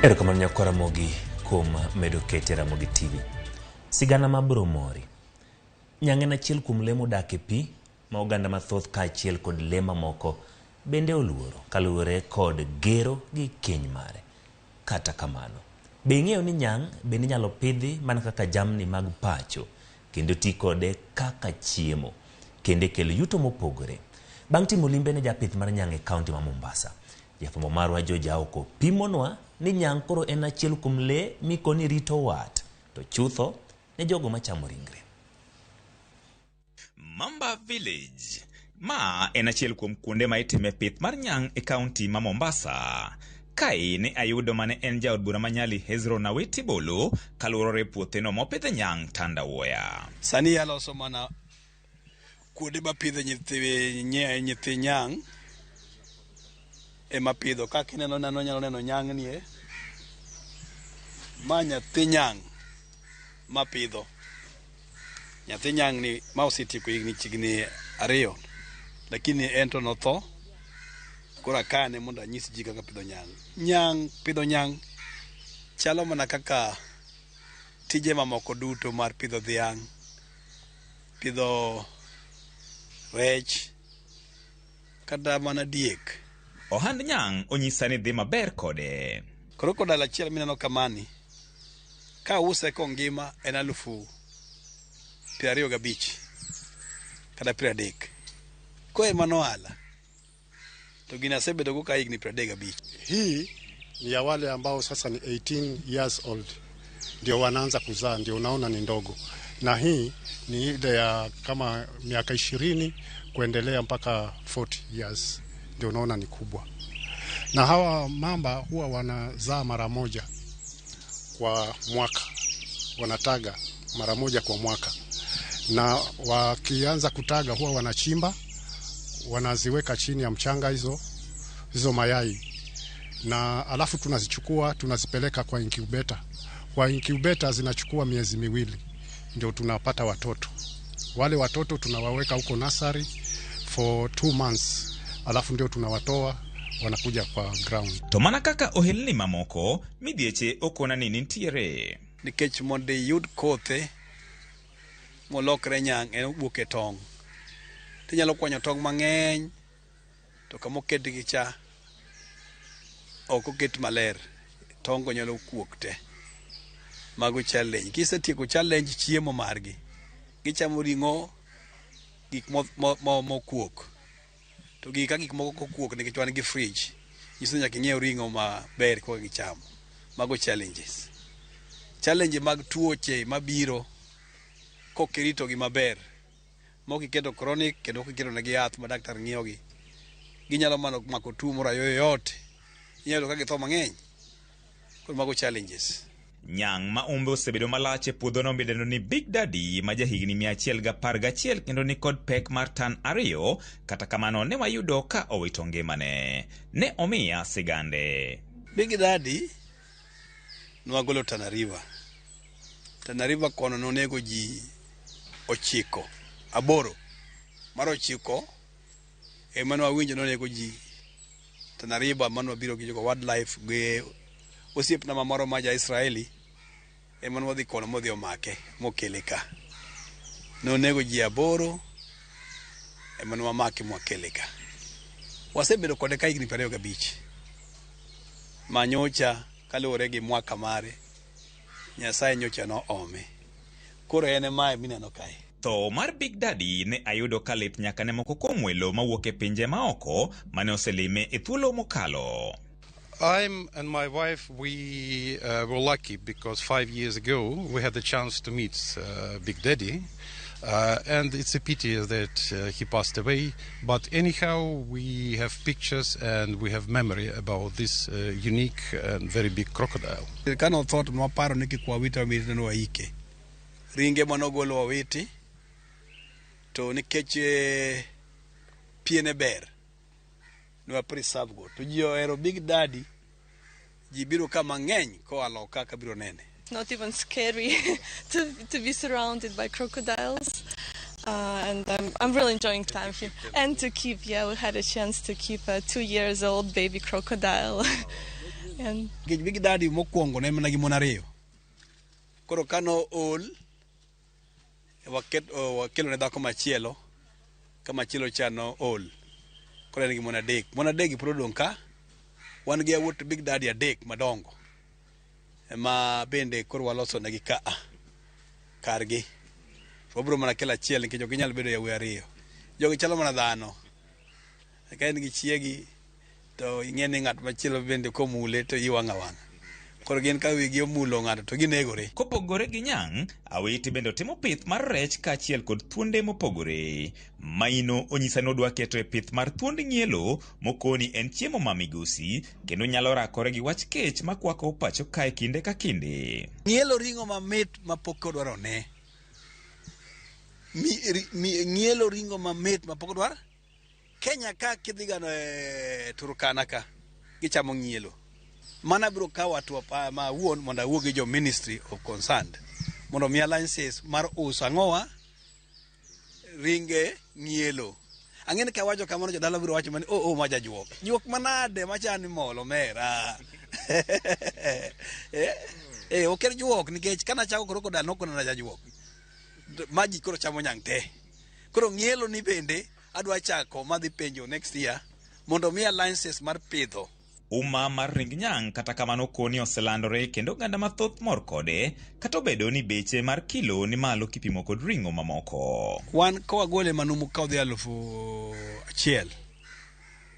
Erokamano nyakwa Ramogi kuom medo kete Ramogi TV. Sigana ma biro mori. Nyang' en achiel kuom lee modak e pi ma oganda mathoth kaachiel kod lee mamoko bende oluoro kaluwore kod gero gi keny mare. Kata kamano, be ing'eyo ni nyang' bende inyalo pidhi mana kaka jamni mag pacho kendo ti kode kaka chiemo kendo e kelo yuto mopogore. Bang' timo limbe ne japith mar nyang' e kaunti ma Mombasa, jafwambo marwa George Aoko pimonwa ni nyang' koro en achiel kuom lee mikoni rito wat, to chutho ne jogo machamo ringre. Mamba Village. Ma en achiel kuom kuonde ma itime pith mar nyang' e kaunti ma Mombasa. Kae ne ayudo mane en jaod bura ma Nyali Hezron Awiti Bolo kaluorore puotheno mopidhe nyang' Tandawuoya. Sani aloso mana kuonde mapidhe nyithi nyang' ema pidho. Kaka ineno nano nyalo neno nyang' nie. Ma nyathi nyang' mapidho. Nyathi nyang' ni ma osetieko higni chiegni 2, lakini en to notho. Koro akane mondo anyis ji kaka pidho nyang'. Nyang' pidho nyang' chalo mana kaka tije mamoko duto mar pidho dhiang', pidho rech, kata mana diek. Ohand nyang' onyisa ni dhi maber kode. Koro kodal achiel mineno kamani, ka use kongima en 25,000 kata 30. Koro en mana ohala. To gini asebedo go ka higni 35. Hii ni ya wale ambao sasa ni 18 years old ndio wanaanza kuzaa, ndio unaona ni ndogo, na hii ni ile ya kama miaka 20 kuendelea mpaka 40 years ndio unaona ni kubwa. Na hawa mamba huwa wanazaa mara moja kwa mwaka, wanataga mara moja kwa mwaka, na wakianza kutaga huwa wanachimba, wanaziweka chini ya mchanga hizo mayai, na alafu tunazichukua tunazipeleka kwa incubator. Kwa incubator zinachukua miezi 2 ndio tunapata watoto. Wale watoto tunawaweka huko nursery for 2 months, alafu ndio tunawatoa wanakuja kwa ground. To mana kaka ohelni mamoko, midhieche okona ni nitiere. Nikech mondo iyud kothe molokre nyang' en owuok e tong'. Tinyalo kwanyo tong' mang'eny to kama oketgi cha ok oket maler, tong' go nyalo kuok te. Mago challenge. Kisetieko challenge chiemo margi, gichamo ring'o, gik mokuok. To gigi ka gik moko kokuok nikech wan gi fridge, nyiso ni nyaka ing'iew ring'o maber koka gichamo. Mago challenges. Challenge mag tuoche mabiro kok iritogi maber, mok iketo chronic kendo ok iketo negi yath ma daktar ng'iyogi, ginyalo mana mako tuo moro yoyote. Inyalo yudo ka githo mang'eny. Koro mago challenges. Nyang' ma umbe osebedo malach e puodhono midendo ni Big Daddy ma jahigni 111 kendo ni kod pek mar tan 2, kata kamano ne wayudo ka owito ngimane. Ne omiya sigande. Big Daddy nwagolo Tana River. Tana River kono nonego ji 9, 8. Mar 9 ema nwawinjo nonego ji Tana River mane wabiro gi jogo wildlife gi osiepna mamoro ma ja Israeli ema nwadhi kono modhi omake mokele ka. Nonego ji 8 ema nwamake mwakele ka. Wasebedo kode ka higni 25. Manyocha kaluwore gi mwaka mare, Nyasaye nyocha noome. Koro en mae mineno kae. Tho mar Big Daddy ne ayudo ka lit nyaka ne moko kuom welo mawuok e pinje maoko mane oselime e thuolo mokalo. I'm and my wife, we were lucky because 5 years ago we had the chance to meet Big Daddy, and it's a pity that he passed away, but anyhow we have pictures and we have memory about this unique and very big crocodile. Kano thought mwaparo ni kik wawit awita ni waike. Ringe manogolo wawiti, to nikech piene ber, nwa preserve go. To ji ohero Big Daddy, ji biro ka mang'eny koa loka ka biro nene. It's not even scary to be surrounded by crocodiles, and I'm really enjoying time here. And to keep, yeah, we had a chance to keep a 2 years old baby crocodile. And Nikech Big Daddy mokwongo ne mana gi mon ariyo. Koro kano ol, wakelo ne dhako machielo, ka machielo cha no ol. Koro en gi mon adek. Mon adek gi pod odong' ka. Wan gi yawuot Big Daddy adek madongo. Ma bende koro waloso negi ka a kargi. Wabiro mana kelo achiel nikech ok ginyal bedo yawuoyi ariyo. Jogi chalo mana dhano. Ka en gi chiegi to ing'e ni ng'at machielo bende komule to iyi wang' awang'a. Koro gin ka wigi omulo ng'ato to ginegore. Kopogore gi nyang', Awiti bende otimo pith mar rech kaachiel kod thuonde mopogore. Maino onyisa ni odwa keto e pith mar thuond ng'ielo mokoni en chiemo ma migosi kendo nyalo rakore gi wach kech makwako pacho kae kinde ka kinde. Ng'ielo ring'o mamit mapok odwaro ne. Ng'ielo ring'o mamit mapok odwar. Kenya ka kidhi gano e Turkana ka gichamo ng'ielo. Mana biro kawo hatua ma awuon mondo awuo gi jo ministry of concerned mondo omiya license mar uso ang'owa ringe ng'ielo. Ang'e ni kawacho kamano jodala biro wacho mani oh ma jajuok. Juok manade machani molo omera. Ok en juok nikech kana chako crocodile nokona na jajuok. Ma ji koro chamo nyang' te. Koro ng'ielo ni bende adwa chako madhi penjo next year mondo omiya license mar pidho. Uma mar ring nyang' kata kamano koni oselandore kendo oganda mathoth mor kode kata obedo ni beche mar kilo ni malo kipimo kod ring'o mamoko. Wan kawagole manumu ka odhi 1000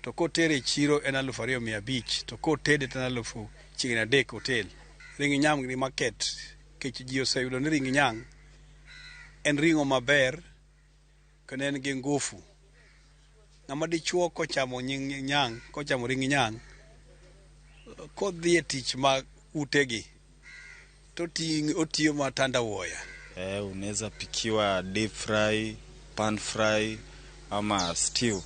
to kotere e chiro en 2500 to kotede to en 3,500 hotel. Ring nyang' ni market kech ji oseyudo ni ring nyang' en ring'o maber kendo en gi ngufu. Ng'ama dichuo kochamo nyang', kochamo ring nyang' kodhi e tich ma utegi to otiyo matanda wuoya. Unaweza pikiwa deep fry, pan fry ama stew.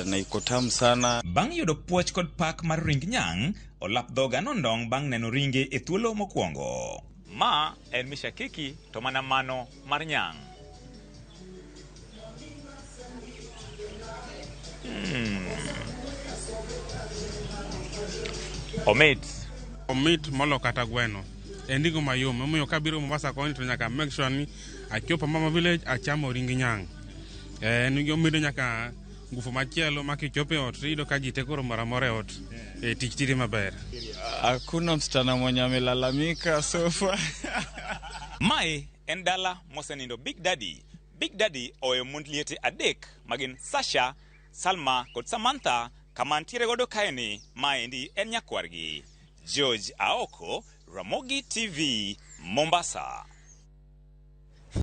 Na iko tamu sana. Bang' yudo puoch kod pak mar ring nyang', olap dhoga nondong' bang' neno ringe e thuolo mokwongo. Ma en mishakiki to mana mano mar nyang'. Omit. Omit molo kata gweno. En ring'o mayom, emomiyo kabiro Mombasa koni to nyaka make sure ni achopo Mama Village achamo ring nyang'. En omedo nyaka ngufu machielo ma kichopo e ot tiyudo ka ji te koro mor amora e ot. Tich tire maber. Hakuna msichana mwenye amelalamika so far. Mae en dala mosenindo Big Daddy. Big Daddy oweyo mond liete adek magin Sasha, Salma kod Samantha kama ntiere godo kaeni maendi en nyakwargi. George Aoko, Ramogi TV, Mombasa.